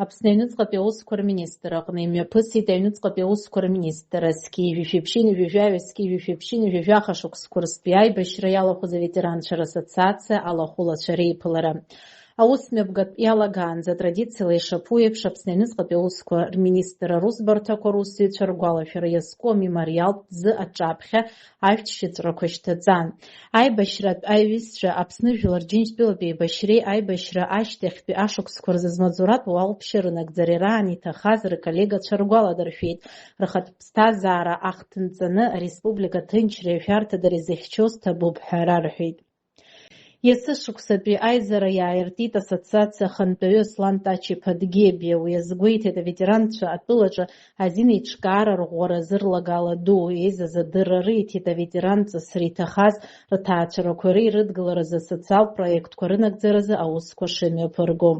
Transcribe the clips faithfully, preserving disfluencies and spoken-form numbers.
Аԥсны аҩныҵҟатәи аусқәа рминистр аҟны имҩаԥысит аҩныҵҟатәи аусқәа рминистр, зқьи жәшәи ԥшьынҩажәи жәаҩа, зқьи жәшәи ԥшьынҩажәи жәаха шықәсқәа рзтәи аибашьра иалахәыз аветеранцәа рассоциациа алахәылацәа реиԥылара. Аус мҩаԥгатә иалагаанӡа, традициала ишаԥу еиԥш, Аԥсны аҩныҵҟатәи аусқәа рминистр арусбарҭақәа русзуҩцәа ргәалашәара иазку амемориалтә ӡы аҿаԥхьа ашәҭшьыҵәрақәа шьҭаҵан. Аибашьратә аиҩызцәа Аԥсны Жәлар Џьынџьтәылатәи еибашьреи аибашьра ашьҭахьтәи ашықәсқәа рзы змаҵуратә уалԥшьа рынагӡара раан иҭахаз рколлегацәа ргәаладыршәеит, рхатә ԥсҭазаара ахҭынҵаны ареспублика ҭынчреи ашәарҭадареи зыхьчоз ҭабуп ҳәа рарҳәеит. Есышықәсатәи аизара иааиртит ассоциациа ахантәаҩы Аслан Тач-иԥа Дгебиа. Уи азгәеиҭеит аветеранцәа атәылаҿы азинеиҿкаара рӷәӷәара зырлагала ду, еизаз адырра риҭеит аветеранцәа зыҭахаз рҭаацәарақәа реирыдгыларазы асоциалтә проектқәа рынагӡаразы аусқәа шымҩаԥырго.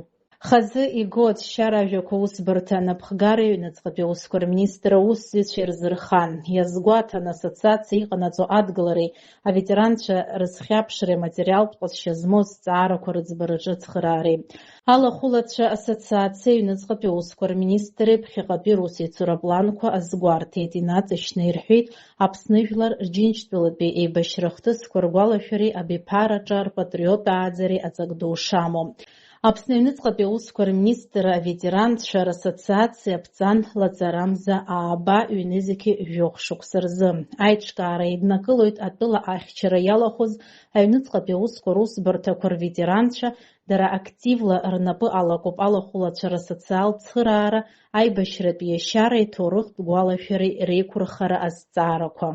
Хазы игоу аҭшьара ажәақәа аусбарҭа анапхгареи аҩныҵҟатәи аусқәа рминистр аусзуҩцәеи рзырхан. Иазгәаҭан, ассоциациа иҟанаҵо адгылареи аветеранцәа рызхьаԥшреи аматериалтә ҟазшьа змоу азҵаарақәа рыӡбараҿы ацхыраареи. Алахәылацәа ассоциациа аҩныҵҟатәи аусқәа рминистри ԥхьаҟатәи русеицура апланқәа азгәарҭеит, инаҵшьны ирҳәеит Аԥсны жәлар рџьынџьтәылатәи еибашьра ахҭысқәа ргәалашәареи абиԥараҿы арпатриот ааӡареи аҵак ду шамоу. Аԥсны аҩныҵҟатәи аусқәа рминистр аветеранцәа рассоциациа аԥҵан лаҵарамза ааба ҩнызқьи жәохә шықәса рзы. Аиҿкаара еиднакылоит атәыла ахьчара иалахәыз аҩныҵҟатәи аусқәа русбарҭақәа рветеранцәа, дара активла рнапы алакуп алахәылацәа расоциалтә цхыраара, аибашьратә иашьареи ҭоурыхтә гәалашәареи реиқәырхара азҵаарақәа.